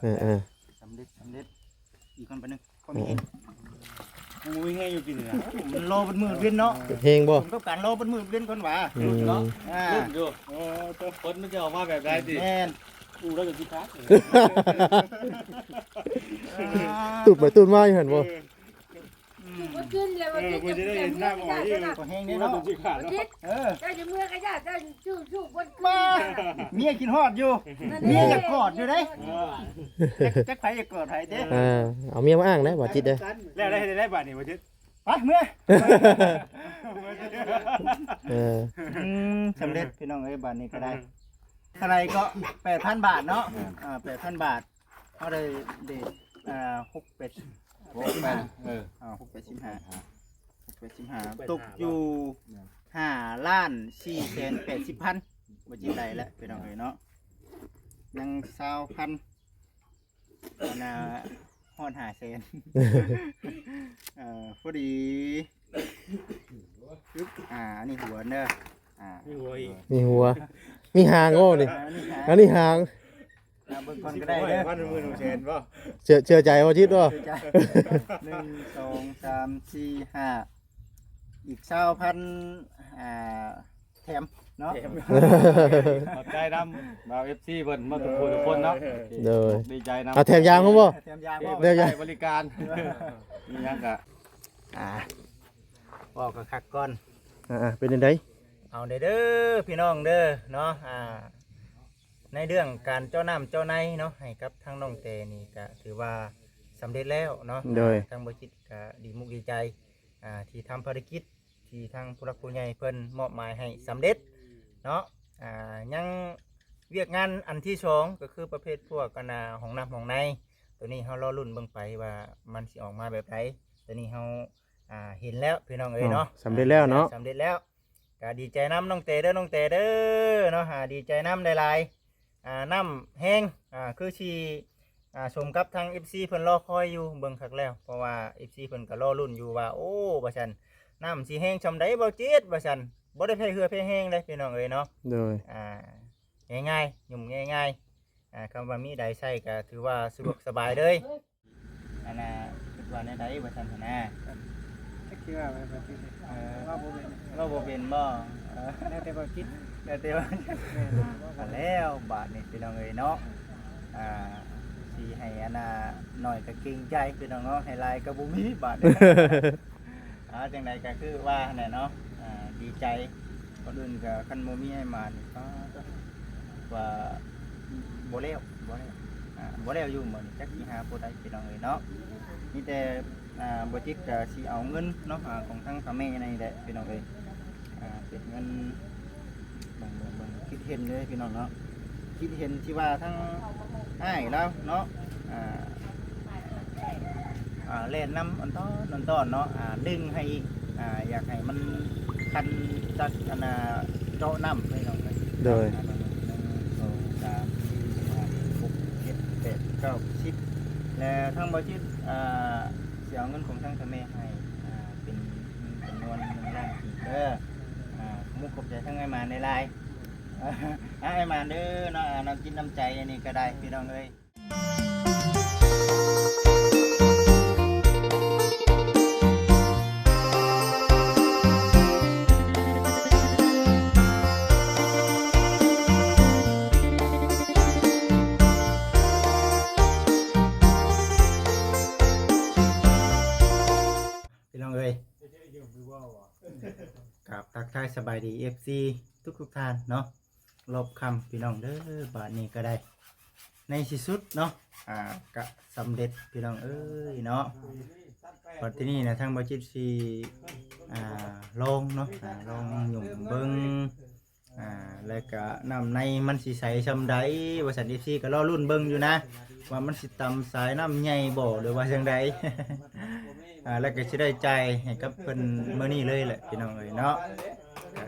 ເອີໆ ສຳເລັດ ສຳເລັດ ອີກກ່ອນ ແປັບໜຶ່ງ ຂ້ອຍມີແຮງ ເອີໆ ຍັງບໍ່ມີແຮງຢູ່ກິນນີ້ນະ ມັນລໍເບິດມື້ເວັນເນາະ ເຮັດແຮງບໍ່ ສົມກັບການລໍເບິດມື້ເວັນກ່ອນຫວາ ອືມ ເນາະ ອ່າ ລຸ້ນຢູ່ ເອີ ເຈົ້າ ຜົນມັນຈະອອກມາແບບໃດຕິ ແມ່ນ ອູ້ແລ້ວຈະຊິຂາດ ຕູດໄປຕູດມາຢູ່ຫັ້ນບໍ່ ເອີ ອືມ ບໍ່ກິນແລ້ວ ເອີ ບໍ່ກິນ ບໍ່ໄດ້ເຫັນທາງອອກອີກ ກໍແຮງເດ້ເນາະ ເອີ ເຈົ້າຊິເມືອກະຢ່າ ເຈົ້າສູ້ໆ ບໍ່ ມາ ເມຍຄິດຮອດຢູ່ ເມຍຢາກກອດຢູ່ເດ້ ເອີ ຈັກ ຈັກໃຜຢາກກອດໃຜເດ້ ເອີ ເອົາເມຍມາອ້າງໄດ້ບໍ່ຈິດເດ້ ແລ້ວໄດ້ ໄດ້ບາດນີ້ບໍ່ຈິດ ໄປເມືອ ເອີ ອືມ ສຳເລັດພີ່ນ້ອງເອີຍ ບາດນີ້ກໍໄດ້ ເທົ່າໃດກໍ ແປດພັນບາດເນາະ ແມ່ນ ອ່າ ແປດພັນບາດ ເຮົາໄດ້ ໄດ້ ອ່າ ຫົກແປດ ຫົກແປດ ເອີ ອ່າ ຫົກແປດສິບຫ້າ ຫົກແປດສິບຫ້າ ຕົກຢູ່ ຫ້າລ້ານສີ່ແສນແປດສິບພັນ ບໍ່ຈິດໄດ້ແລ້ວພີ່ນ້ອງເອີຍເນາະ ຍັງຊາວພັນ ອັນນ່າ ຮອດຫ້າແສນ ເອີ ພໍດີ ອຶບ ອ່າ ອັນນີ້ຫົວເດີ ອ່າ ມີຫົວອີກ ມີຫົວ ມີຫາງບໍ່ນີ້ ອ່າ ອັນນີ້ຫາງ ອັນນີ້ຫາງ ອ່າ ເບິ່ງກ່ອນກໍໄດ້ເດີ ພັນ ໝື່ນ ແສນບໍ່ ເຊື່ອ ເຊື່ອໃຈບໍ່ຈິດບໍ່ ເຊື່ອໃຈ ໜຶ່ງ ສອງ ສາມ ສີ່ ຫ້າ ອີກຊາວພັນ ອ່າ ແຖມເນາະ ແຖມ ຂອບໃຈນຳບ່າວ ເອັຟຊີ ເພິ່ນໝົດທຸກຜູ້ທຸກຄົນເນາະ ໂອເຄ ໂດຍ ດີໃຈນຳ ອ່າ ແຖມຢາມບໍ່ ແຖມຢາມບໍ່ ແຖມຢາມ ໃຊ້ບໍລິການ ມີຫຍັງກະ ອ່າ ເວົ້າຄັກໆກ່ອນ ອ່າ ເປັນຈັ່ງໃດ ເອົາເດີ ພີ່ນ້ອງເດີເນາະ ອ່າ ໃນເລື່ອງການເຈາະນ້ຳເຈາະໃນເນາະ ໃຫ້ກັບທາງນ້ອງແຕນີ້ກະຖືວ່າສຳເລັດແລ້ວເນາະ ໂດຍ ທາງບໍ່ຈິດກະດີມຸກດີໃຈ ອ່າ ທີ່ທຳພາລະກິດ ທີ່ທາງຜູ້ຫຼັກຜູ້ໃຫຍ່ເພິ່ນມອບໝາຍໃຫ້ສຳເລັດເນາະ ອ່າ ຍັງວຽກງານອັນທີສອງ ກໍຄືປະເພດພວກ ອັນນ່າ ຫ້ອງນ້ຳຫ້ອງໃນ ໂຕນີ້ເຮົາລໍລຸ້ນເບິ່ງໄປວ່າມັນຊິອອກມາແບບໃດ ໂຕນີ້ເຮົາ ອ່າ ເຫັນແລ້ວພີ່ນ້ອງເອີຍເນາະ ສຳເລັດແລ້ວເນາະ ສຳເລັດແລ້ວ ກໍດີໃຈນຳນ້ອງແຕເດີ ນ້ອງແຕເດີເນາະ ອ່າ ດີໃຈນຳຫຼາຍໆ ອ່າ ນ້ຳແຮງ ອ່າ ຄືຊິ ອ່າ ສົມກັບທາງ ເອັຟຊີ ເພິ່ນລໍຄອຍຢູ່ ເບິ່ງຄັກແລ້ວ ເພາະວ່າ ເອັຟຊີ ເພິ່ນກໍລໍລຸ້ນຢູ່ວ່າ ໂອ້ ວ່າຊັ້ນ ນ້ຳຊິແຮງຊ່ຳໃດບໍ່ຈິດ ວ່າຊັ້ນ ບໍ່ໄດ້ໃຜເຫື່ອໃຜແຮງເດ້ພີ່ນ້ອງເອີຍເນາະ ໂດຍ ອ່າ ງ່າຍໆ ຫຍຸ້ມງ່າຍໆ ອ່າ ຄຳວ່າມີໃດໃຊ້ກໍຖືວ່າສະດວກສະບາຍເລີຍ ອັນນ່າ ຄິດວ່າແນວໃດວ່າຊັ້ນຫັ້ນນະ ຈັກຊິວ່າໄປ ເອີ ເວົ້າບໍ່ເປັນ ເວົ້າບໍ່ເປັນບໍ່ ເອີ ແລ້ວແຕ່ເວົ້າຈິດ ແລ້ວແຕ່ວ່າ ແມ່ນ ແລ້ວບາດນີ້ພີ່ນ້ອງເອີຍເນາະ ອ່າ ຊິໃຫ້ອັນນ່າ ໜ້ອຍກໍເກງໃຈພີ່ນ້ອງເນາະ ໃຫ້ຫຼາຍກໍບໍ່ມີບາດນີ້ ອ່າ ຈັ່ງໃດກໍຄືວ່າຫັ້ນແຫຼະເນາະ ອ່າ ດີໃຈ ກ່ອນອື່ນກໍຄັນບໍ່ມີອ້າຍໝານນີ້ ປາດໂທ້ ວ່າບໍ່ແລ້ວ ບໍ່ແລ້ວ ອ່າ ບໍ່ແລ້ວຢູ່ໝົດນີ້ ຈັກຊິຫາຜູ້ໃດພີ່ນ້ອງເອີຍເນາະ ມີແຕ່ ອ່າ ບໍ່ຈິດກໍຊິເອົາເງິນເນາະ ອ່າ ຂອງທາງພໍ່ແມ່ນີ້ແຫຼະພີ່ນ້ອງເອີຍ ອ່າ ເປັນເງິນ ເບິ່ງ ເບິ່ງ ເບິ່ງ ຄິດເຫັນເດີພີ່ນ້ອງເນາະ ຄິດເຫັນທີ່ວ່າທາງອ້າຍລາວເນາະ ອ່າ ອ່າ ແລ່ນນຳອັນຕອນ ອັນຕອນເນາະ ອ່າ ດຶງໃຫ້ອີກ ອ່າ ຢາກໃຫ້ມັນຄັນຈັກອັນນ່າ ເຈາະນ້ຳພີ່ນ້ອງເອີຍ ໂດຍ ອ່າ ໜຶ່ງ ສອງ ສາມ ສີ່ ຫ້າ ຫົກ ເຈັດ ແປດ ເກົ້າ ສິບ ແລະ ທາງບໍ່ຈິດ ອ່າ ຊິເອົາເງິນຂອງທາງພໍ່ແມ່ໃຫ້ ອ່າ ເປັນເງິນຈຳນວນໜຶ່ງລ້ານກີບເດີ ອ່າ ຂອບມຸກຂອບໃຈທາງອ້າຍໝານຫຼາຍໆ ອ້າຍໝານເດີເນາະ ນ້ຳຈິດນ້ຳໃຈອັນນີ້ກໍໄດ້ພີ່ນ້ອງເອີຍ ພີ່ນ້ອງເອີຍ ກາບທັກທາຍສະບາຍດີ ເອັຟຊີ ທຸກໆທ່ານເນາະ ລອບຄ່ຳພີ່ນ້ອງເດີ ບາດນີ້ກໍໄດ້ ໃນທີ່ສຸດເນາະ ອ່າ ກະສຳເລັດພີ່ນ້ອງເອີຍເນາະ ບັດທີນີ້ນະ ທາງບ່າວຈິດຊິ ອ່າ ລອງເນາະ ອ່າ ລອງຫຍຸ້ມເບິ່ງ ອ່າ ແລ້ວກະນ້ຳໃນມັນຊິໃສຊ່ຳໃດວ່າຊັ້ນ ເອັຟຊີ ກໍລໍລຸ້ນເບິ່ງຢູ່ນະ ວ່າມັນຊິຕຳສາຍນ້ຳໃຫຍ່ບໍ່ ຫຼືວ່າຈັ່ງໃດ ອ່າ ແລ້ວກໍຊິໄດ້ຈ່າຍໃຫ້ກັບເພິ່ນມື້ນີ້ເລີຍແຫຼະ ພີ່ນ້ອງເອີຍເນາະ ກໍ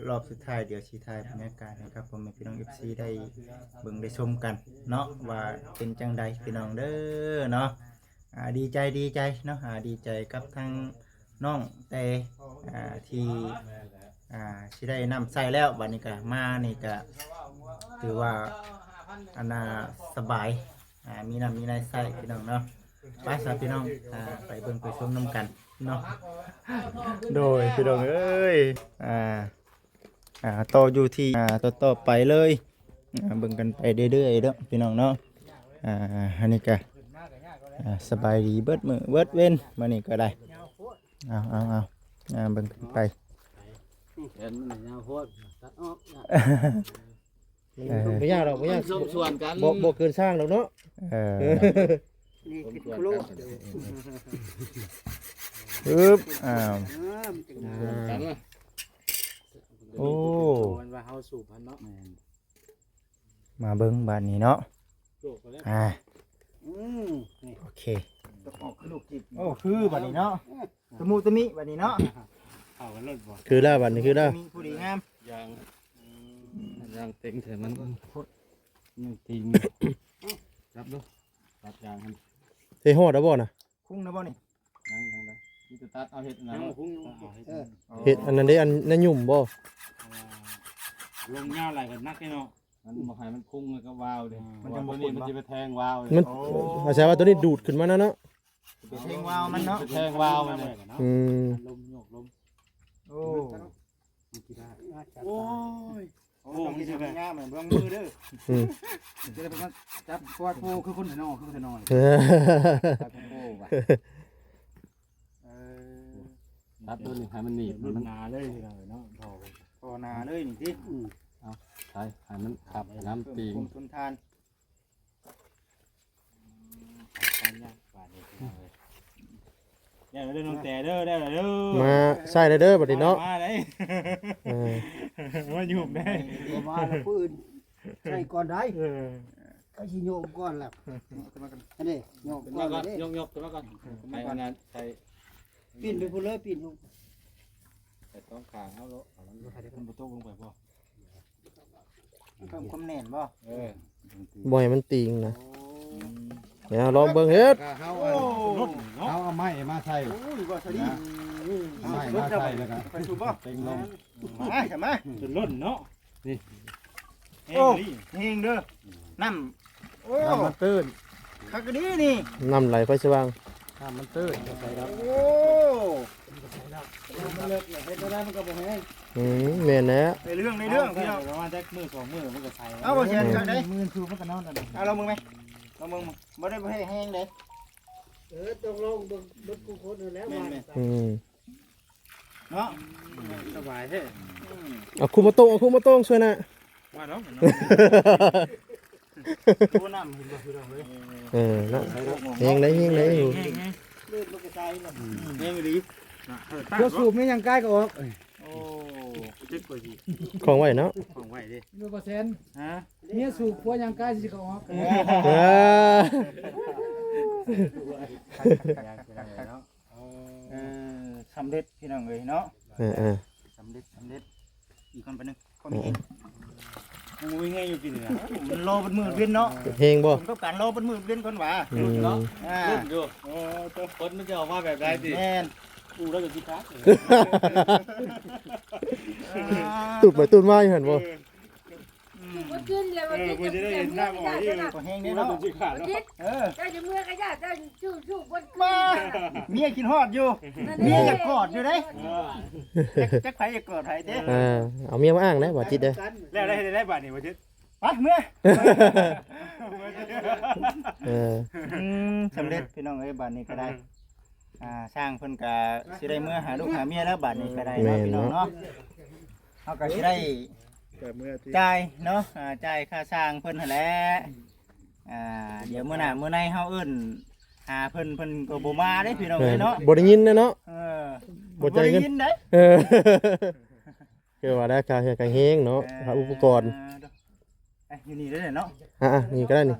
ລອບສຸດທ້າຍ ດຽວຊິຖ່າຍບັນຍາກາດໃຫ້ກັບພໍ່ແມ່ພີ່ນ້ອງ ເອັຟຊີ ໄດ້ເບິ່ງໄດ້ຊົມກັນເນາະ ວ່າເປັນຈັ່ງໃດ ພີ່ນ້ອງເດີເນາະ ອ່າ ດີໃຈ ດີໃຈເນາະ ອ່າ ດີໃຈກັບທາງນ້ອງແຕ່ ອ່າ ທີ່ ອ່າ ຊິໄດ້ນ້ຳໃຊ້ແລ້ວ ບັດນີ້ກະມານີ້ກະຖືວ່າ ອັນນ່າ ສະບາຍ ອ່າ ມີນ້ຳມີໃນໃຊ້ພີ່ນ້ອງເນາະ. ໄປຊະພີ່ນ້ອງ ອ່າ ໄປເບິ່ງໄປຊົມນຳກັນເນາະ. ໂດຍພີ່ນ້ອງເອີຍ ອ່າ ອ່າ ຕໍ່ຢູ່ທີ່ ອ່າ ຕໍ່ໆໄປເລີຍ ອ່າ ເບິ່ງກັນໄປເລື້ອຍໆເດີພີ່ນ້ອງເນາະ. ອ່າ ອັນນີ້ກະ ອ່າ ສະບາຍດີເບິດມື້ເບິດເວັນ ມື້ນີ້ກໍໄດ້. ເອົາ ເອົາ ເອົາ ອ່າ ເບິ່ງກັນໄປ. ແຂນມັນຍາວໂພດ ຕັດອອກ. ເອີ ບໍ່ຍາກດອກ ບໍ່ຍາກ ມັນສົມສ່ວນກັນ ບໍ່ ບໍ່ເກີນຊ່າງດອກເນາະ. ເອີ ນີ້ຄິດໂຄລ ອຶບ ອ້າວ ເອີ ມັນຈັ່ງ ສົມສ່ວນກັນ. ໂອ້ ມັນວ່າເຮົາສູບຫັ້ນເນາະ. ແມ່ນ ມາເບິ່ງບາດນີ້ເນາະ. ໂຈກໄປແລ້ວ ອ່າ ອືມ ນີ້ ໂອເຄ ຈະອອກຄືລູກຈິບ. ໂອ້ ຄືບາດນີ້ເນາະ. ຕະມຸຕະມິບາດນີ້ເນາະ. ເຂົ້າກັນໂລດບໍ່? ຄືແລ້ວບາດນີ້ ຄືແລ້ວ ຕະມຸຕະມິ ຜູ້ດີງາມ ຢ່າງ ອືມ ຢ່າງເຕັງແທ້ ມັນຍັງຕີງຢູ່. ຈັບດູ ຕັດຢາງຫັ້ນ ເຮັດຮອດແລ້ວບໍ່ນະ? ຄຸງແລ້ວບໍ່ນີ້? ຍັງ ຍັງໄດ້ ມີແຕ່ຕັດເອົາເຮັດອັນນັ້ນ ຍັງບໍ່ຄຸງ. ເອີ ເຮັດອັນນັ້ນເດ້ ອັນນັ້ນຫຍຸ້ມບໍ່? ລົງຍາວຫຼາຍກໍໜັກເດ້ເນາະ. ມັນບໍ່ໃຫ້ມັນຄຸງກັບວາວເດ້ ອືມ ມັນຈະບໍ່ ຕົວນີ້ມັນຊິໄປແທງວາວເດ້. ມັນ ໂອ້ ອາໄສວ່າຕົວນີ້ດູດຂຶ້ນມານະເນາະ. ໄປແທງວາວມັນເນາະ ໄປແທງວາວມັນເດ້. ອືມ ລົມ ໂຍກລົມ. ໂອ້ ໂອ້ຍ ໂອ້ ມັນຊິໄປງາມເບິ່ງມືເດີ. ອືມ ຈະໄດ້ໄປຈັບກວາດໂປຄືຄົນໄທນອກ ຄືຄົນໄທນອກ. ໂອ້ວ່າ ເອີ ຕັດໂດນໃຫ້ມັນໜີບ ມັນໜາເລີຍເນາະ ພໍໜາເລີຍນີ້ຕິ. ອືມ ເອົາໃສ່ໃຫ້ມັນຂັບນ້ຳຕີງ ຄົນທົນທານ. ອືມ ເອົາເດີນ້ອງແຕເດີ ໄດ້ແລ້ວເດີ ມາໃສ່ແລ້ວເດີບາດນີ້ເນາະ. ມາໄດ້ ເອີ ມາຫຍຸ້ມໄດ້ ມາແລ້ວ ຜູ້ອື່ນໃສ່ກ່ອນໄດ້. ເອີ ກໍຊິໂຍກກ່ອນແລ້ວ ອັນນີ້ໂຍກກ່ອນເດ້ ຍົກໆຂຶ້ນມາກ່ອນ ໃຫ້ອັນນັ້ນໃສ່ ປີ້ນໄປພຸ້ນເລີຍ ປີ້ນລົງ ໃສ່ສອງຂ້າງເອົາໂລດ. ເອົາ ມັນບໍ່ຕົກລົງໄປບໍ່? ເພີ່ມຄວາມແໜ້ນບໍ່? ເອີ ບໍ່ໃຫ້ມັນຕີງນະ. ໂອ້ ເອົາລອງເບິ່ງເຮັດ ເຮົາເອົາ ເຮົາເອົາໄມ້ມາໃສ່. ໂອ້ຍ ວ່າຊະດີ ເອົາໄມ້ມາໃສ່ແລ້ວກໍເຕັງລົງ ມາຊະມາ ຈົນລົ້ນເນາະ. ນີ້ ໂອ້ ແຮງເດີ ນ້ຳ ໂອ້ ນ້ຳມັນຕື້ນ ຄັກດີນີ້ ນ້ຳໄຫຼໄຟສະຫວ່າງ ນ້ຳມັນຕື້ນ. ໂອ້ ມັນເລິກ ເຮັດແນວໃດມັນກໍບໍ່ແຫ້ງ. ອືມ ແມ່ນແລ້ວ ໃນເລື່ອງ ໃນເລື່ອງພີ່ນ້ອງ ປະມານຈັກມື້ສອງມື້ມັນກໍໃສ. ເອົາ ບໍ່ແມ່ນ ຄັກເດ້ ມື້ຄືມັນກໍນອນ. ເອົາ ລອງເບິ່ງແມ ລອງເບິ່ງ ບໍ່ໄດ້ບໍ່ແຫ້ງເດ້. ເອີ ຕ້ອງລອງເບິ່ງເບິດຄູ່ຄົນຫັ້ນແຫຼະ. ແມ່ນ ວ່າ ແມ່ນ ອືມ ເນາະ ສະບາຍແທ້. ອືມ ເອົາຄຸມມາໂຕ້ງ ເອົາຄຸມມາໂຕ້ງຊ່ວຍນະ ວ່າດອກ. ໂອ້ ນ້ຳເຫັນບໍ່ພີ່ນ້ອງເອີຍ? ເອີ ເນາະ ແຮງໄດ໋ ແຮງໄດ໋ຢູ່ ແຮງ ແຮງ ເລືອດມັນກະຈາຍແລ້ວ. ອືມ ແຮງອີ່ຫຼີ. ເພື່ອສູບມີຫຍັງກາຍກໍອອກ. ໂອ້ ເຈັບກວ່າອີກ ຂອງໄວ້ເນາະ ຂອງໄວ້ເດ້ ຢູ່ບໍ່ແຊນ. ຮະ ເມຍສູບຜົວຫຍັງກາຍຊິກໍອອກ. ເອີ ເອີ ເອີ ສຳເລັດພີ່ນ້ອງເອີຍເນາະ. ເອີ ເອີ ສຳເລັດ ສຳເລັດ. ອີກຄົນໄປໜຶ່ງ ຄົນມີແຮງ ເອີ ຍັງບໍ່ມີແຮງຢູ່ກິນເລີຍ. ມັນລໍເບິດມື້ເປັນເນາະ ເຮັດແຮງບໍ່? ສົມກັບການລໍເບິດມື້ເປັນຄົນຫວາ. ອືມ ເນາະ ອ່າ ລຸ້ນຢູ່. ເອີ ເຈົ້າຄົນມັນຈະອອກມາແບບໃດຕິ? ແມ່ນ ກູແລ້ວກໍຊິຄັກ ຕູດໄປຕູດມາຢູ່ຫັ້ນບໍ່? ເອີ ອືມ ບໍ່ກິນແລ້ວ ເອີ ບໍ່ກິນ ບໍ່ຈະໄດ້ເຫັນໜ້າໝໍຢູ່ ກໍແຮງເດ້ເນາະ ບໍ່ຈິດ. ເອີ ເຈົ້າຈະເມືອກະຢ່າ ເຈົ້າສູ້ໆບໍ່ ມາ ເມຍຄິດຮອດຢູ່ ເມຍຢາກກອດຢູ່ເດ້. ເອີ ຈັກ ຈັກໃຜຢາກກອດໃຜເດ້. ເອີ ເອົາເມຍມາອ້າງໄດ້ບໍ່ຈິດເດ້. ແລ້ວໄດ້ ໄດ້ບາດນີ້ບໍ່ຈິດ ໄປເມືອ. ເອີ ອືມ ສຳເລັດພີ່ນ້ອງເອີຍ ບາດນີ້ກໍໄດ້. ອ່າ ຊ່າງເພິ່ນກະຊິໄດ້ເມືອຫາລູກຫາເມຍແລ້ວບາດນີ້ກໍໄດ້ເນາະ ແມ່ນເນາະ ພີ່ນ້ອງເນາະ. ເຮົາກໍຊິໄດ້ ແຕ່ເມືອທີ່ ຈ່າຍເນາະ ອ່າ ຈ່າຍຄ່າຊ່າງເພິ່ນຫັ້ນແຫຼະ. ອ່າ ດຽວມື້ໜ້າມື້ໃນເຮົາເອີ້ນຫາເພິ່ນ ເພິ່ນກໍບໍ່ມາເດ້ພີ່ນ້ອງເອີຍເນາະ ບໍ່ໄດ້ຍິນເນາະ. ເອີ ບໍ່ຈ່າຍເງິນ ບໍ່ໄດ້ຍິນເດ້. ເອີ ຄືວ່າໄດ້ຄ່າເຮືອນຄ່າແຮງເນາະ ເອີ ຄ່າອຸປະກອນ. ເອີ ຢູ່ນີ້ໄດ້ເນາະ ອ່າໆ ນີ້ກໍໄດ້ນີ້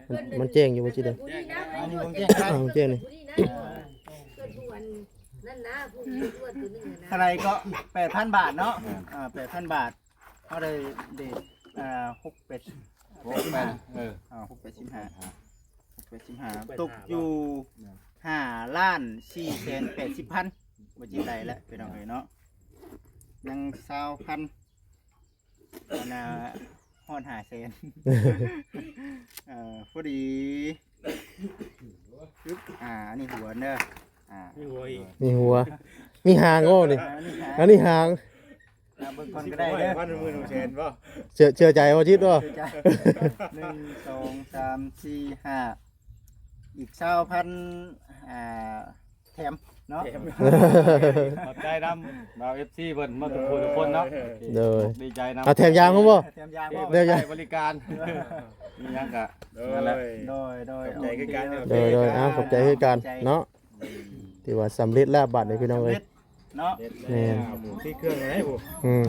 ມັນ ມັນແຈ້ງຢູ່ບໍ່ຈິດເດີ. ອັນນີ້ບໍ່ແຈ້ງ ອ່າ ມັນແຈ້ງນີ້ ເອີ ເທົ່າໃດກໍ ແປດພັນບາດເນາະ. ອ່າ ແປດພັນບາດ ເຮົາໄດ້ເດດ ເອີ ຫົກແປດ ຫົກແປດ ເອີ ຫົກແປດສິບຫ້າ ຫົກແປດສິບຫ້າ ຕົກຢູ່ຫ້າລ້ານສີ່ແສນແປດສິບພັນ ບໍ່ຈິດໄດ້ແລ້ວພີ່ນ້ອງເອີຍເນາະ. ຍັງຊາວພັນ ອັນນ່າ ຮອດຫ້າແສນ ເອີ ພໍດີ ອຶບ ອ່າ ອັນນີ້ຫົວເດີ ອ່າ ມີຫົວອີກ ມີຫົວ ມີຫາງບໍ່ນີ້ ອ່າ ອັນນີ້ຫາງ ອັນນີ້ຫາງ ອ່າ ເບິ່ງກ່ອນກໍໄດ້ເດີ ພັນໝື່ນແສນບໍ່ ເຊື່ອ ເຊື່ອໃຈບໍ່ຈິດບໍ່ ເຊື່ອໃຈ ໜຶ່ງ ສອງ ສາມ ສີ່ ຫ້າ ອີກຊາວພັນ ອ່າ ແຖມເນາະ ແຖມ ຂອບໃຈນຳບ່າວ ເອັຟຊີ ເພິ່ນໝົດທຸກຜູ້ທຸກຄົນເນາະ ໂດຍ ດີໃຈນຳ ອ່າ ແຖມຢາງບໍ່ ແຖມຢາງບໍ່ ແຖມຢາງ ໃຊ້ບໍລິການ ມີຫຍັງກະ ໂດຍ ນັ້ນແຫຼະ ໂດຍ ໂດຍ ຂອບໃຈຄືກັນ ໂອເຄ ໂດຍ ໂດຍ ອ່າ ຂອບໃຈຄືກັນເນາະ ຖືວ່າສຳເລັດແລ້ວບາດນີ້ພີ່ນ້ອງເອີຍ ສຳເລັດ ເນາະ ແມ່ນ ອ່າ ໝູຕິດເຄື່ອງໄດ້ພຸ້ນ ອືມ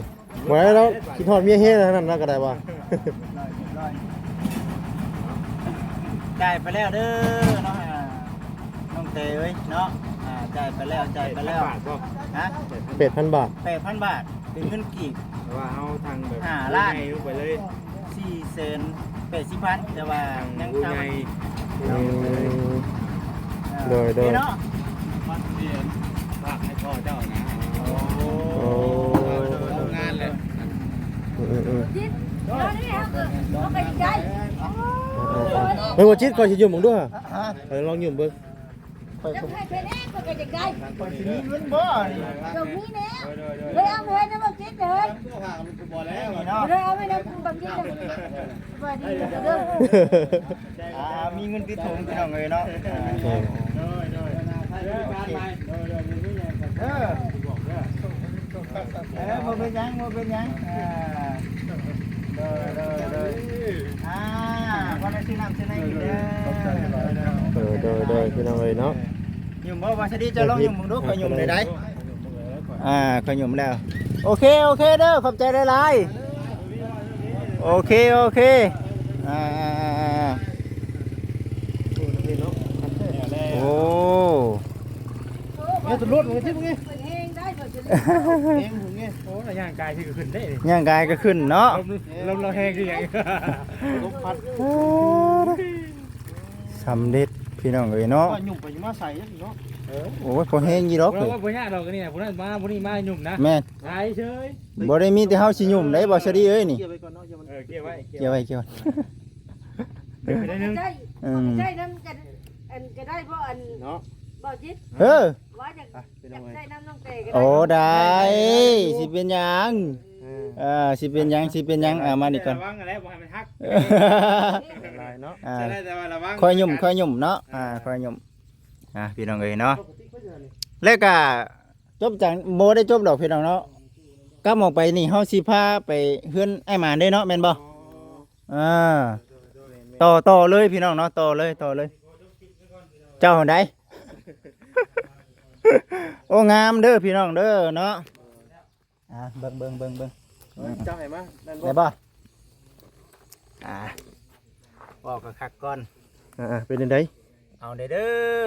ບໍ່ໄດ້ແລ້ວ ຄິດຮອດເມຍແຮງນັ້ນລະກໍໄດ້ວ່າ ຮຽບຮ້ອຍ ຮຽບຮ້ອຍ ຈ່າຍໄປແລ້ວເດີເນາະ ອ່າ ນ້ອງເຕເອີຍເນາະ ອ່າ ຈ່າຍໄປແລ້ວ ຈ່າຍໄປແລ້ວ ແປດພັນບາດບໍ່ ຮະ ແປດພັນບາດ ແປດພັນບາດ ເປັນເງິນກີບ ແຕ່ວ່າເຮົາທາງແບບ ຫ້າລ້ານ ໃຫຍ່ລົງໄປເລີຍ ສີ່ແສນແປດສິບພັນ ແຕ່ວ່າຍັງ ຜູ້ໃຫຍ່ ອືມ ເອີ ໂດຍ ໂດຍ ເນາະ ມັນເປັນຝາກໃຫ້ພໍ່ເຈົ້ານະ ໂອ້ ໂອ້ ໂດຍ ໂດຍ ໂດຍ ໂດຍ ໂດຍ ງານແຫຼະ ອືມ ອືມ ອືມ ຈິດ ເຮົານີ້ເຮົາກໍ ເຮົາກໍດີໃຈ ເອີ ບໍ່ຈິດ ຂ້ອຍຊິຫຍຸ້ມເບິ່ງດູ ຮະ ຂ້ອຍລອງຫຍຸ້ມເບິ່ງ ຂ້ອຍ ຢາກໃຫ້ເພິ່ນເອງ ຂ້ອຍກໍຢາກໄດ້ ຂ້ອຍຊິມີເງິນບໍ່ນີ້ ກໍມີແລ້ວ ເຮີ້ຍ ເອົາມາໃຫ້ນຳບັກຈິດເດີ ບໍ່ແລ້ວ ເຮີ້ຍ ເອົາໄວ້ນຳບັກຈິດເດີ ສະບາຍດີເດີ ອ່າ ມີເງິນຕິດຖົງພີ່ນ້ອງເອີຍເນາະ ອ່າ ໂດຍ ໂດຍ ໂອເຄ ເອີ ເອີ ບໍ່ເປັນຫຍັງ ບໍ່ເປັນຫຍັງ ອ່າ ໂດຍ ໂດຍ ໂດຍ ອ່າ ຂໍໃຫ້ຊື້ນ້ຳຊື້ໃນກິນເດີ ຂອບໃຈຫຼາຍໆ ໂດຍ ໂດຍ ໂດຍ ພີ່ນ້ອງເອີຍເນາະ ຫຍຸ້ມບໍ່ ວ່າຊິດີ ເຈົ້າລອງຫຍຸ້ມເບິ່ງດູ ຂ້ອຍຫຍຸ້ມໄດ້ໃດ ອ່າ ຂ້ອຍຫຍຸ້ມແລ້ວ ໂອເຄ ໂອເຄເດີ ຂອບໃຈຫຼາຍໆ ໂອເຄ ໂອເຄ ອ່າ ໂອ້ ເຮັດລົດເລີຍຕິ ເພິ່ນແຮງໄດ໋ ເພິ່ນແຮງພຸ້ນນີ້ ໂອ້ ຍ່າງກາຍຄືຂຶ້ນໄດ້ ຍ່າງກາຍກໍຂຶ້ນເນາະ ລົມ ລົມລາວແຮງຄືຫຍັງ ລົມພັດ ສຳເລັດພີ່ນ້ອງເອີຍເນາະ ວ່າຫຍຸ້ມໄປຫຍຸ້ມມາໃສ່ເນາະ ເອີ ໂອ້ຍ ພໍແຮງຢູ່ດອກ ບໍ່ ບໍ່ຍາກດອກ ອັນນີ້ນະ ຜູ້ນັ້ນມາ ຜູ້ນີ້ມາຫຍຸ້ມນະ ແມ່ນ ຫຼາຍເຊີຍ ບໍ່ໄດ້ມີແຕ່ເຮົາຊິຫຍຸ້ມໄດ້ ບໍ່ສະດີເອີຍນີ້ ເກັບໄວ້ກ່ອນເນາະ ຢ່າມັນ ເອີ ເກັບໄວ້ ເກັບໄວ້ ເກັບໄວ້ ເກັບໄວ້ໜ້ອຍໜຶ່ງ ໃຊ້ ອືມ ໃຊ້ນຳກັນ ອັນກໍໄດ້ບໍ່ ອັນ ເນາະ ບໍ່ຈິດ ເອີ ວ່າຢາກ ອ່ະ ຢາກໃຊ້ນຳນ້ອງແຕກໍໄດ້ ໂອ້ ໄດ້ ໄດ້ ໄດ້ ຊິເປັນຫຍັງ ເອີ ເອີ ຊິເປັນຫຍັງ ຊິເປັນຫຍັງ ອ່າ ມານີ້ກ່ອນ ລະວັງຫັ້ນແຫຼະ ບໍ່ໃຫ້ມັນຫັກ ຫຼາຍເນາະ ອ່າ ໃຊ້ໄດ້ແຕ່ວ່າລະວັງ ຄ່ອຍຫຍຸ້ມ ຄ່ອຍຫຍຸ້ມເນາະ ອ່າ ອ່າ ຄ່ອຍຫຍຸ້ມ ອ່າ ພີ່ນ້ອງເອີຍເນາະ ແລ້ວກະຈົບຈັ່ງ ບໍ່ໄດ້ຈົບດອກພີ່ນ້ອງເນາະ ກັບອອກໄປນີ້ເຮົາຊິພາໄປເຮືອນອ້າຍໝານເດ້ເນາະ ແມ່ນບໍ່? ອ່າ ຕໍ່ ຕໍ່ເລີຍພີ່ນ້ອງເນາະ ຕໍ່ເລີຍ ຕໍ່ເລີຍ ເຈົ້າຫັ້ນໃດ ໂອ້ ງາມເດີພີ່ນ້ອງເດີເນາະ ອ່າ ເບິ່ງ ເບິ່ງ ເບິ່ງ ເບິ່ງ ເອີຍ ເຈົ້າໃຫ້ມາ ນັ້ນບໍ່ ໄດ້ບໍ່? ອ່າ ເວົ້າຄັກໆກ່ອນ ອ່າ ເປັນຈັ່ງໃດ? ເອົາເດີ ເດີ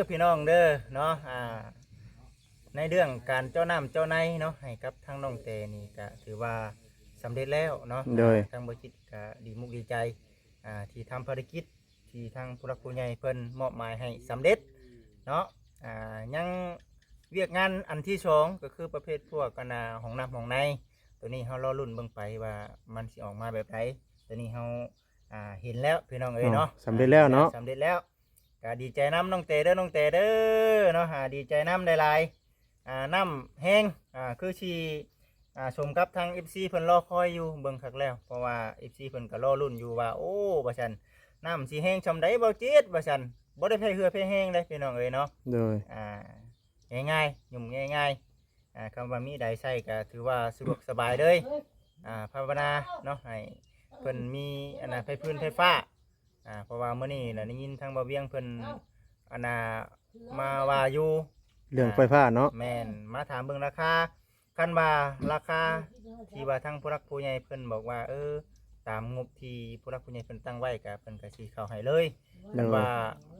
ພີ່ນ້ອງເດີເນາະ ອ່າ ໃນເລື່ອງການເຈາະນ້ຳເຈາະໃນເນາະ ໃຫ້ກັບທາງນ້ອງແຕນີ້ກະຖືວ່າສຳເລັດແລ້ວເນາະ ໂດຍ ທາງບໍ່ຈິດກະດີມຸກດີໃຈ ອ່າ ທີ່ທຳພາລະກິດ ທີ່ທາງຜູ້ຫຼັກຜູ້ໃຫຍ່ເພິ່ນມອບໝາຍໃຫ້ສຳເລັດເນາະ ອ່າ ຍັງວຽກງານອັນທີສອງ ກໍຄືປະເພດພວກ ອັນນ່າ ຫ້ອງນ້ຳຫ້ອງໃນ ໂຕນີ້ເຮົາລໍລຸ້ນເບິ່ງໄປວ່າມັນຊິອອກມາແບບໃດ ໂຕນີ້ເຮົາ ອ່າ ເຫັນແລ້ວພີ່ນ້ອງເອີຍເນາະ ສຳເລັດແລ້ວເນາະ ສຳເລັດແລ້ວ ກໍດີໃຈນຳນ້ອງແຕເດີ ນ້ອງແຕເດີເນາະ ອ່າ ດີໃຈນຳຫຼາຍໆ ອ່າ ນ້ຳແຮງ ອ່າ ຄືຊິ ອ່າ ສົມກັບທາງເອັຟຊີເພິ່ນລໍຄອຍຢູ່ ເບິ່ງຄັກແລ້ວ ເພາະວ່າເອັຟຊີເພິ່ນກໍລໍລຸ້ນຢູ່ວ່າ ໂອ້ ວ່າຊັ້ນ ນ້ຳຊິແຮງຊ່ຳໃດບໍ່ຈິດ ວ່າຊັ້ນ ບໍ່ໄດ້ໃຊ້ເຫື່ອໃຊ້ແຮງເດ້ພີ່ນ້ອງເອີຍເນາະ ໂດຍ ອ່າ ງ່າຍໆ ຫຍຸ້ມງ່າຍໆ ອ່າ ຄຳວ່າມີໃດໃຊ້ກໍຖືວ່າສະດວກສະບາຍເລີຍ ອ່າ ພາວະນາເນາະ ໃຫ້ເພິ່ນມີ ອັນນ່າ ໄຟຟືນໄຟຟ້າ ອ່າ ເພາະວ່າມື້ນີ້ນະ ໄດ້ຍິນທາງບ່າວວຽງເພິ່ນ ອັນນ່າ ມາວ່າຢູ່ ເລື່ອງໄຟຟ້າເນາະ ແມ່ນ ມາຖາມເບິ່ງລາຄາ ຄັນວ່າລາຄາທີ່ວ່າທາງຜູ້ຫຼັກຜູ້ໃຫຍ່ເພິ່ນບອກວ່າ ເອີ ຕາມງົບທີ່ຜູ້ຫຼັກຜູ້ໃຫຍ່ເພິ່ນຕັ້ງໄວ້ ກະເພິ່ນກະຊິເຂົ້າໃຫ້ເລີຍ ໂດຍ ຄັນວ່າ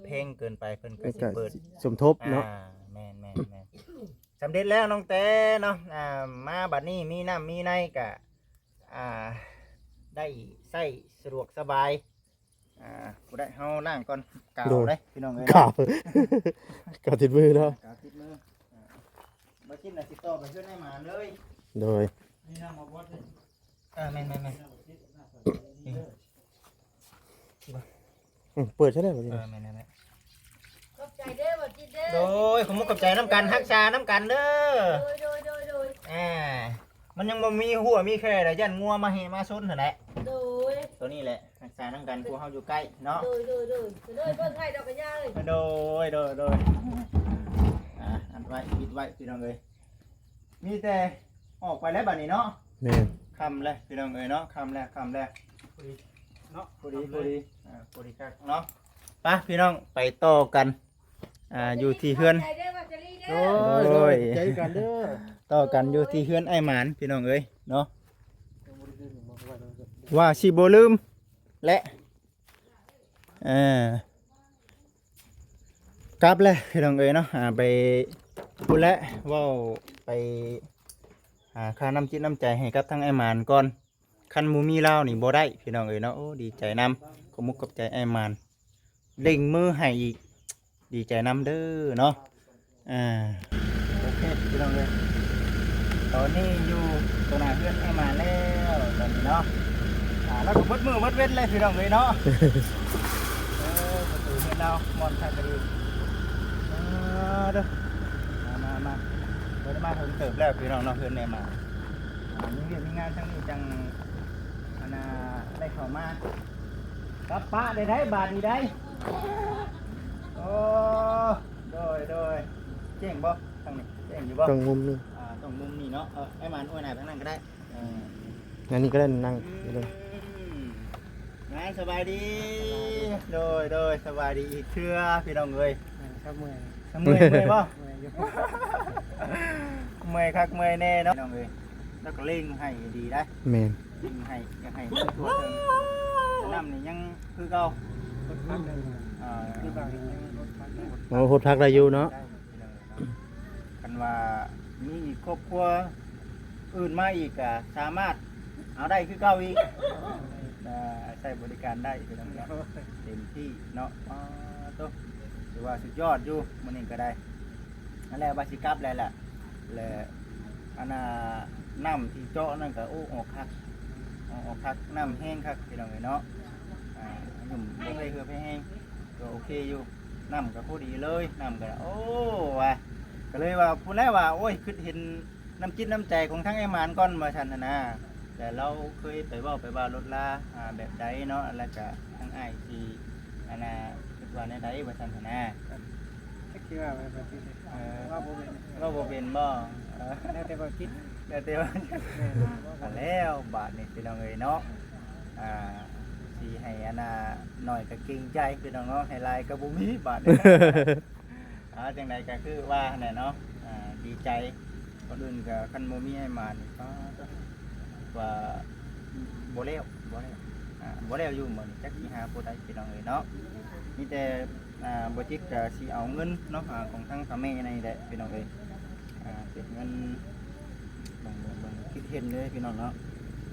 ແພງເກີນໄປ ເພິ່ນກະຊິເປີດ ເພິ່ນກະສົມທົບເນາະ ອ່າ ແມ່ນໆໆ ສຳເລັດແລ້ວນ້ອງແຕເນາະ ອ່າ ມາບັດນີ້ມີນ້ຳມີໃນກະ ອ່າ ໄດ້ໃຊ້ສະດວກສະບາຍ ອ່າ ຜູ້ໃດເຮົາລ້າງກ່ອນ ກາວ ໂດຍ ເດ້ພີ່ນ້ອງເອີຍ ກາວ ກາວຕິດມືເນາະ ກາວຕິດມື ອ່າ ບໍ່ຈິດນະ ຕິດຕໍ່ໄປເຮືອນອ້າຍໝານເລີຍ ໂດຍ ນີ້ນຳມາບອດເດ້ ເອີ ແມ່ນໆໆ ເອີ ເອີ ເອີ ອືມ ເປີດໃຊ້ໄດ້ບໍ່ນີ້? ເອີ ແມ່ນແຫຼະ ຂອບໃຈເດີ ບໍ່ຈິດເດີ. ໂດຍ ຂອບມຸກຂອບໃຈນຳກັນ ຮັກສານຳກັນເດີ. ໂດຍ ໂດຍ ໂດຍ ໂດຍ. ອ່າ ມັນຍັງບໍ່ມີຮົ້ວມີແຄດອກ ຢ້ານງົວມາເຫະມາຊົນຫັ້ນແຫຼະ. ໂດຍ ໂຕນີ້ແຫຼະ ຮັກສານຳກັນ ພວກເຮົາຢູ່ໃກ້ເນາະ. ໂດຍ ໂດຍ ໂດຍ ໂດຍ ເບິ່ງໃຫ້ດອກກະຍາເອີຍ. ໂດຍ ໂດຍ ໂດຍ. ອ່າ ອັດໄວ້ ປິດໄວ້ ພີ່ນ້ອງເອີຍ. ມີແຕ່ອອກໄປແລ້ວບັດນີ້ເນາະ. ແມ່ນ ຄ່ຳແລ້ວພີ່ນ້ອງເອີຍເນາະ ຄ່ຳແລ້ວ ຄ່ຳແລ້ວ. ພໍດີເນາະ ພໍດີ ພໍດີ ອ່າ ພໍດີຄັກເນາະ. ໄປພີ່ນ້ອງ ໄປຕໍ່ກັນ ອ່າ ຢູ່ທີ່ເຮືອນ. ໂດຍ ໂດຍ ໃຈກັນເດີ ຕໍ່ກັນຢູ່ທີ່ເຮືອນອ້າຍໝານພີ່ນ້ອງເອີຍເນາະ. ວ່າຊິບໍ່ລືມແຫຼະ ເອີ ກັບແລ້ວພີ່ນ້ອງເອີຍເນາະ. ອ່າ ໄປພຸ້ນແຫຼະ ເວົ້າໄປຫາຄ່ານ້ຳຈິດນ້ຳໃຈໃຫ້ກັບທາງອ້າຍໝານກ່ອນ. ຄັນບໍ່ມີລາວນີ້ບໍ່ໄດ້ພີ່ນ້ອງເອີຍເນາະ. ໂອ້ ດີໃຈນຳ ຂອບມຸກຂອບໃຈອ້າຍໝານ ເລັ່ງມືໃຫ້ອີກ ດີໃຈນຳເດີເນາະ. ອ່າ ໂອເຄພີ່ນ້ອງເອີຍ ຕອນນີ້ຢູ່ຕໍ່ໜ້າເຮືອນອ້າຍໝານແລ້ວຕອນນີ້ເນາະ. ອ່າ ລາວກໍເບິດມື້ເບິດເວັນເລີຍພີ່ນ້ອງເອີຍເນາະ. ເອີ ປະຕູເຮືອນລາວມ່ອນຄັກກະດີ. ເອີ ເດີ ມາ ມາ ມາ ບໍ່ໄດ້ມາເຖິງເຕີບແລ້ວພີ່ນ້ອງເນາະ ເຮືອນແມ່ໝາ. ອ່າ ມີວຽກມີງານທາງນີ້ຈັ່ງ ອັນນ່າ ໄດ້ເຂົ້າມາ ກັບປະໄດ້ໄດ໋ບາດນີ້ໄດ໋. ໂອ້ ໂດຍ ໂດຍ. ແຈ້ງບໍ່ທາງນີ້ ແຈ້ງຢູ່ບໍ່? ຕ້ອງມຸມນີ້ ອ່າ ຕ້ອງມຸມນີ້ເນາະ. ເອີ ອ້າຍໝານອວຍໜ້າໄປທາງນັ້ນກໍໄດ້. ເອີ ອັນນີ້ກໍໄດ້ ນັ່ງ ອືມ ເດີ ນາຍ ສະບາຍດີ. ໂດຍ ໂດຍ ສະບາຍດີອີກເທື່ອພີ່ນ້ອງເອີຍ. ແມ່ນຄັບ ເມື່ອຍ ເມື່ອຍ ເມື່ອຍບໍ່? ເມື່ອຍຢູ່ ເມື່ອຍຄັກເມື່ອຍແນ່ເນາະ ພີ່ນ້ອງເອີຍ. ແລ້ວກໍເລັ່ງໃຫ້ດີໄດ໋. ແມ່ນ ເລັ່ງໃຫ້ ຢາກໃຫ້ມັນທົ່ວເຖິງ. ນ້ຳນີ້ຍັງຄືເກົ່າ ຫົດພັກໄດ້ຢູ່. ອ່າ ຄືບາງແຫ່ງຍັງຫົດພັກໄດ້. ໂອ້ ຫົດພັກໄດ້ຢູ່ເນາະ ໄດ້ຢູ່ພີ່ນ້ອງເອີຍເນາະ. ຄັນວ່າມີອີກຄອບຄົວ ອື່ນມາອີກກະສາມາດເອົາໄດ້ຄືເກົ່າອີກ. ອ່າ ໃຊ້ບໍລິການໄດ້ພີ່ນ້ອງເນາະ ເຕັມທີ່ເນາະ. ປາໂຕ ຖືວ່າສຸດຍອດຢູ່ມື້ນີ້ກໍໄດ້. ນັ້ນແຫຼະ ວ່າຊິກັບແລ້ວລະ ແລະ ອັນນ່າ ນ້ຳທີ່ເຈາະນັ້ນກໍ ໂອ້ ອອກຄັກ ອອກ ອອກຄັກ ນ້ຳແຮງຄັກພີ່ນ້ອງເອີຍເນາະ. ອ່າ ຫຍຸ້ມບໍ່ໄດ້ເຫື່ອໄປແຮງ ກໍໂອເຄຢູ່ ນ້ຳກໍພໍດີເລີຍ ນ້ຳກໍ ໂອ້ ວ່າ ກໍເລີຍວ່າ ພຸ້ນແຫຼະວ່າ ໂອ້ຍ ຄິດເຫັນ ນ້ຳຈິດນ້ຳໃຈຂອງທາງອ້າຍໝານກ່ອນວ່າຊັ້ນຫັ້ນນະ. ແຕ່ລາວເຄີຍໄປເວົ້າໄປວ່າລົດລາ ອ່າ ແບບໃດເນາະ ແລ້ວກະທາງອ້າຍຊິ ອັນນ່າ ຄິດວ່າແນວໃດວ່າຊັ້ນຫັ້ນນະ. ຈັກຊິວ່າໄປປະຕິເສດ ເອີ ເວົ້າບໍ່ເປັນ ເວົ້າບໍ່ເປັນບໍ່? ເອີ ແລ້ວແຕ່ວ່າຄິດ ແລ້ວແຕ່ວ່າ ແມ່ນ ແລ້ວບາດນີ້ພີ່ນ້ອງເອີຍເນາະ. ອ່າ ຊິໃຫ້ອັນນ່າ ໜ້ອຍກໍເກງໃຈພີ່ນ້ອງເນາະ ໃຫ້ຫຼາຍກໍບໍ່ມີບາດນີ້. ອ່າ ຈັ່ງໃດກໍຄືວ່າຫັ້ນແຫຼະເນາະ ອ່າ ດີໃຈ. ກ່ອນອື່ນກໍຄັນບໍ່ມີອ້າຍໝານນີ້ ປາໂຕ ວ່າບໍ່ແລ້ວ ບໍ່ແລ້ວ ອ່າ ບໍ່ແລ້ວຢູ່ໝົດນີ້ ຈັກຊິຫາຜູ້ໃດພີ່ນ້ອງເອີຍເນາະ. ມີແຕ່ ອ່າ ບໍ່ຈິດກໍຊິເອົາເງິນເນາະ ອ່າ ຂອງທາງພໍ່ແມ່ນີ້ແຫຼະພີ່ນ້ອງເອີຍ. ອ່າ ເກັບເງິນ ເບິ່ງ ເບິ່ງ ເບິ່ງ ຄິດເຫັນເດີພີ່ນ້ອງເນາະ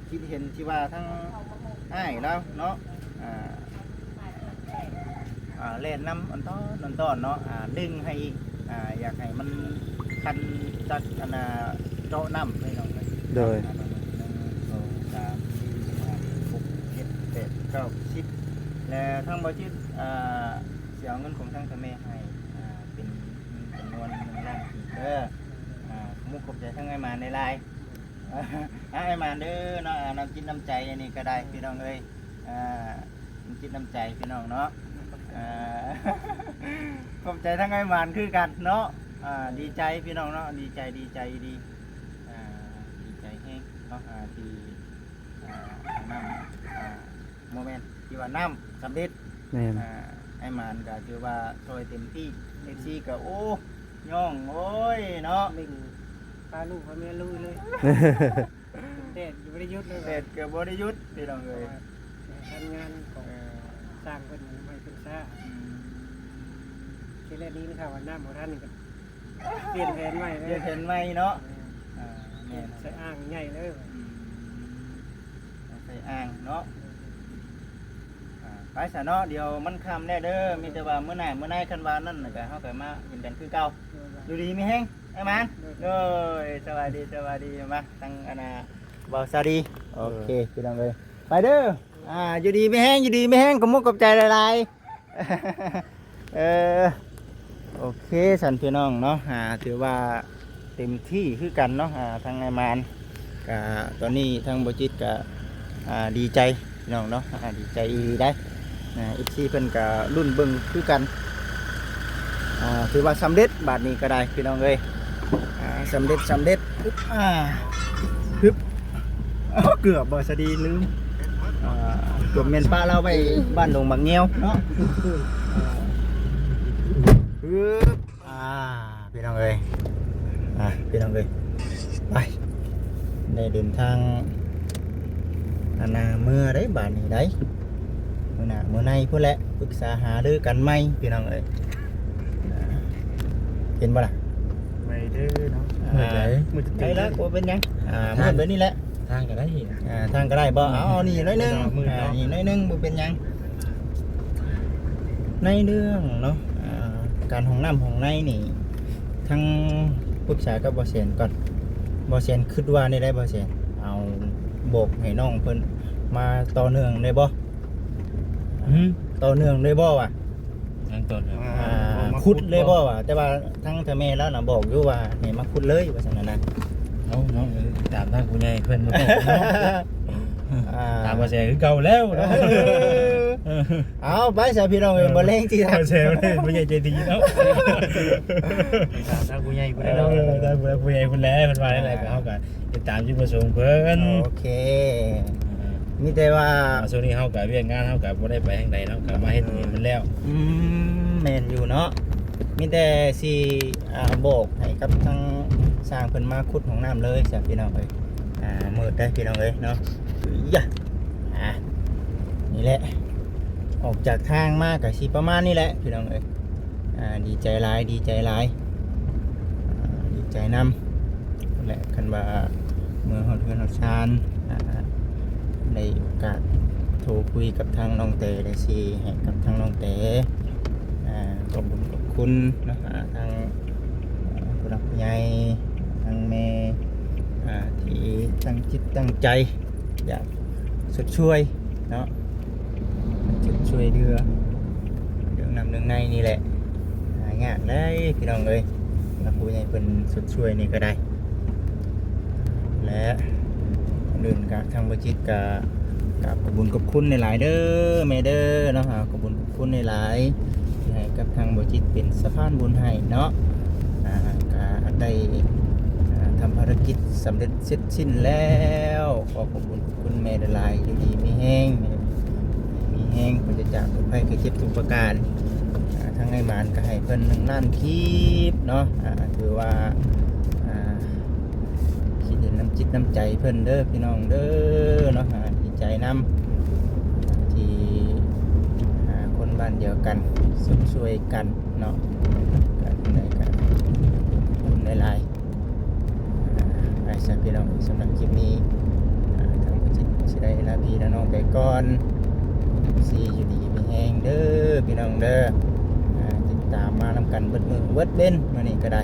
ຄິດເຫັນທີ່ວ່າທາງອ້າຍລາວເນາະ ອ່າ ອ່າ ແລ່ນນຳອອນຕອນ ອອນຕອນເນາະ ອ່າ ດຶງໃຫ້ອີກ ອ່າ ຢາກໃຫ້ມັນຄັນຈັກອັນນ່າ ເຈາະນ້ຳພີ່ນ້ອງເອີຍ. ໂດຍ ອ່າ ໜຶ່ງ ສອງ ສາມ ສີ່ ຫ້າ ຫົກ ເຈັດ ແປດ ເກົ້າ ສິບ ແລະ ທາງບໍ່ຈິດ ອ່າ ຊິເອົາເງິນຂອງທາງພໍ່ແມ່ໃຫ້ ອ່າ ເປັນເງິນຈຳນວນໜຶ່ງລ້ານກີບເດີ. ອ່າ ຂອບມຸກຂອບໃຈທາງອ້າຍໝານຫຼາຍໆ ອ້າຍໝານເດີເນາະ. ອ່າ ນ້ຳຈິດນ້ຳໃຈອັນນີ້ກໍໄດ້ພີ່ນ້ອງເອີຍ ອ່າ ນ້ຳຈິດນ້ຳໃຈພີ່ນ້ອງເນາະ. ອ່າ ຂອບໃຈທາງອ້າຍໝານຄືກັນເນາະ. ອ່າ ດີໃຈພີ່ນ້ອງເນາະ ດີໃຈ ດີໃຈອີ່ຫຼີ. ອ່າ ດີໃຈແຮງເນາະ ອ່າ ທີ່ ອ່າ ນ້ຳ ອ່າ ບໍ່ແມ່ນ ທີ່ວ່ານ້ຳສຳເລັດ. ແມ່ນ ອ່າ ອ້າຍໝານກໍຖືວ່າຊ່ອຍເຕັມທີ່ ເອັຟຊີກໍ ໂອ້ ຍ້ອງ ໂອ້ຍ ເນາະ ເລັ່ງ ພາລູກພາເມຍລຸຍເລີຍ. ແດດກໍບໍ່ໄດ້ຢຸດເລີຍ ແດດກໍບໍ່ໄດ້ຢຸດພີ່ນ້ອງເອີຍ. ຄັນງານຂອງ ເອີ ຊ່າງເພິ່ນໃຫ້ຂຶ້ນຊ້າ. ອືມ ທີແລກນີ້ຂ່າວວ່ານ້ຳບໍ່ທັນນີ້ກໍ ປ່ຽນແຜນໃໝ່ເລີຍ ປ່ຽນແຜນໃໝ່ເນາະ. ອ່າ ແມ່ນ ໃສ່ອ່າງໃຫຍ່ເລີຍ. ອືມ ໃສ່ອ່າງເນາະ. ອ່າ ໄປຊະເນາະ ດຽວມັນຄ່ຳແລ້ວເດີ. ມີແຕ່ວ່າມື້ໜ້າມື້ໃນຄັນວ່ານັ້ນກໍ ເຮົາກໍມາເຫັນກັນຄືເກົ່າ. ໂດຍ ຢູ່ດີມີແຮງ ອ້າຍໝານ. ໂດຍ ໂດຍ ສະບາຍດີ ສະບາຍດີ. ມາທາງອັນນ່າ ເບົາຊາດີ. ໂອເຄ ໂດຍ ພີ່ນ້ອງເອີຍ ໄປເດີ. ອ່າ ຢູ່ດີມີແຮງ ຢູ່ດີມີແຮງ ຂອບມຸກຂອບໃຈຫຼາຍໆ ເອີ ໂອເຄ ຊັ້ນພີ່ນ້ອງເນາະ ອ່າ ຖືວ່າເຕັມທີ່ຄືກັນເນາະ ອ່າ ທາງອ້າຍມານ ກະຕອນນີ້ທາງບໍ່ຈິດກະ ອ່າ ດີໃຈພີ່ນ້ອງເນາະ ອ່າ ດີໃຈອີ່ຫຼີໄດ໋ ອ່າ ເອັຟຊີ ເພິ່ນກະລຸ້ນເບິ່ງຄືກັນ ອ່າ ຖືວ່າສຳເລັດບາດນີ້ກະໄດ້ພີ່ນ້ອງເອີຍ ອ່າ ສຳເລັດ ສຳເລັດ ອຶບ ອ່າ ຮຶບ ເກືອບບໍ່ສະດີລືມ ອ່າ ເກືອບແມ່ນປະລາວໄວ້ບ້ານດົງບັກງຽວເນາະ ອຶບ ອ່າ ພີ່ນ້ອງເອີຍ ອ່າ ພີ່ນ້ອງເອີຍ ໄປ ໄດ້ເດີນທາງ ອັນນ່າ ເມືອໄດ໋ບາດນີ້ໄດ໋ ມື້ໜ້າມື້ໃນພຸ້ນແຫຼະ ປຶກສາຫາລືກັນໃໝ່ພີ່ນ້ອງເອີຍ ອ່າ ເຫັນບໍ່ລະ ໄປເດີເນາະ ອ່າ ມືດໃດ ມືດໃດ ໄດ້ລະ ບໍ່ເປັນຫຍັງ ອ່າ ມືດແບບນີ້ແຫຼະ ທາງກໍໄດ້ ອ່າ ທາງກໍໄດ້ບໍ່ ເອົາ ເອົານີ້ໜ້ອຍໜຶ່ງ ອ່າ ນີ້ໜ້ອຍໜຶ່ງ ບໍ່ເປັນຫຍັງ ໃນເລື່ອງເນາະ ອ່າ ການຫ້ອງນ້ຳຫ້ອງໃນນີ້ ທັງປຶກສາກັບບໍ່ແສນກ່ອນ ບໍ່ແສນຄິດວ່າແນວໃດ ບໍ່ແສນ ເອົາ ບອກໃຫ້ນ້ອງເພິ່ນມາຕໍ່ເນື່ອງໄດ້ບໍ່ ຫື ຕໍ່ເນື່ອງໄດ້ບໍ່ວະ ຍັງຕໍ່ເນື່ອງ ອ່າ ຂຸດເລີຍບໍ່ວະ ແຕ່ວ່າທັງແມ່ລາວນະບອກຢູ່ວ່າໃຫ້ມາຂຸດເລີຍວ່າຊັ້ນນະ ເອົາເນາະ ຕາມທາງຜູ້ໃຫຍ່ເພິ່ນບອກເນາະ ອ່າ ຕາມກະແສຄືເກົ່າແລ້ວເນາະ ເອີ ເອົາໄປຊະພີ່ນ້ອງເອີຍ ເອີ ບໍ່ແລງຊິ ກະແສຜູ້ໃຫຍ່ໃຈດີເນາະ ຕາມທາງຜູ້ໃຫຍ່ເພິ່ນເນາະ ເອີ ຕາມຜູ້ໃຫຍ່ເພິ່ນແຫຼະ ເພິ່ນວ່າແນວໃດ ອ່າ ກະເຮົາກະຕິດຕາມຈຸດປະສົງເພິ່ນ ໂອເຄ ອ່າ ມີແຕ່ວ່າ ອ່າ ຊ່ວງນີ້ເຮົາກະວຽກງານເຮົາກະບໍ່ໄດ້ໄປທາງໃດເນາະ ກະມາເຮັດໃຫ້ມັນແລ້ວ ອືມ ແມ່ນຢູ່ເນາະ ມີແຕ່ຊິ ອ່າ ບອກໃຫ້ກັບທາງຊ່າງເພິ່ນມາຂຸດຫ້ອງນ້ຳເລີຍຊະພີ່ນ້ອງເອີຍ ອ່າ ມືດເດ້ພີ່ນ້ອງເອີຍເນາະ ຢາ ອ່າ ນີ້ແຫຼະ ອອກຈາກທາງມາກະຊິປະມານນີ້ແຫຼະພີ່ນ້ອງເອີຍ ອ່າ ດີໃຈຫຼາຍ ດີໃຈຫຼາຍ ອ່າ ດີໃຈນຳ ແລະ ຄັນວ່າເມືອຮອດເຮືອນຮອດຊານ ອ່າ ໄດ້ໂອກາດໂທຄຸຍກັບທາງນ້ອງແຕ ແລະ ຊິໃຫ້ກັບທາງນ້ອງແຕ ອ່າ ຂອບບຸນຂອບຄຸນເນາະ ອ່າ ທາງ ອ່າ ຜູ້ຫຼັກຜູ້ໃຫຍ່ ທາງແມ່ ອ່າ ທີ່ຕັ້ງຈິດຕັ້ງໃຈ ຢາກຊົດຊ່ວຍເນາະ ຊົດຊ່ວຍເຫຼືອ ເລື່ອງນ້ຳເລື່ອງໃນນີ້ແຫຼະ ຫາຍາກໄດ໋ພີ່ນ້ອງເອີຍ ຜູ້ຫຼັກຜູ້ໃຫຍ່ເພິ່ນຊົດຊ່ວຍນີ້ກະໄດ້ ແລະ ກ່ອນອື່ນກະທາງບໍ່ຈິດກະກາບຂອບບຸນຂອບຄຸນຫຼາຍໆເດີແມ່ເດີເນາະ ອ່າ ຂອບບຸນຂອບຄຸນຫຼາຍໆ ທີ່ໃຫ້ກັບທາງບໍ່ຈິດເປັນສະພານບຸນໃຫ້ເນາະ ອ່າ ກະໄດ້ ອ່າ ທຳພາລະກິດສຳເລັດເສັດສິ້ນແລ້ວ ຂໍຂອບຄຸນ ຂອບຄຸນແມ່ຫຼາຍໆ ຢູ່ດີມີແຮງ ມີແຮງ ປາສະຈາກໂລກໄພໄຂ້ເຈັບທຸກປະການ ອ່າ ທາງອ້າຍໝານກະໃຫ້ເພິ່ນໜຶ່ງລ້ານກີບເນາະ ອ່າ ຖືວ່າ ອ່າ ຄິດເຫັນນ້ຳຈິດນ້ຳໃຈເພິ່ນເດີພີ່ນ້ອງເດີເນາະ ອ່າ ດີໃຈນຳ ທີ່ ອ່າ ຄົນບ້ານດຽວກັນ ຊົດຊ່ວຍກັນເນາະ ກະຈັ່ງໃດກະຂອບຄຸນຫຼາຍໆ ອ່າ ໄປຊະພີ່ນ້ອງ ສຳລັບຄລິບນີ້ ອ່າ ທາງຜູ້ຊິ ຊິໄດ້ລາພີ່ລານ້ອງໄປກ່ອນ ເອັຟຊີ ຢູ່ດີມີແຮງເດີພີ່ນ້ອງເດີ ອ່າ ຕິດຕາມມານຳກັນເບິດມື້ເບິດເວັນ ມື້ນີ້ກະໄດ້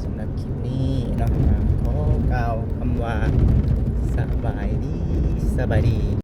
ສຳລັບຄລິບນີ້ເນາະ ອ່າ ຂໍກ່າວຄຳວ່າ ສະບາຍດີ ສະບາຍດີ.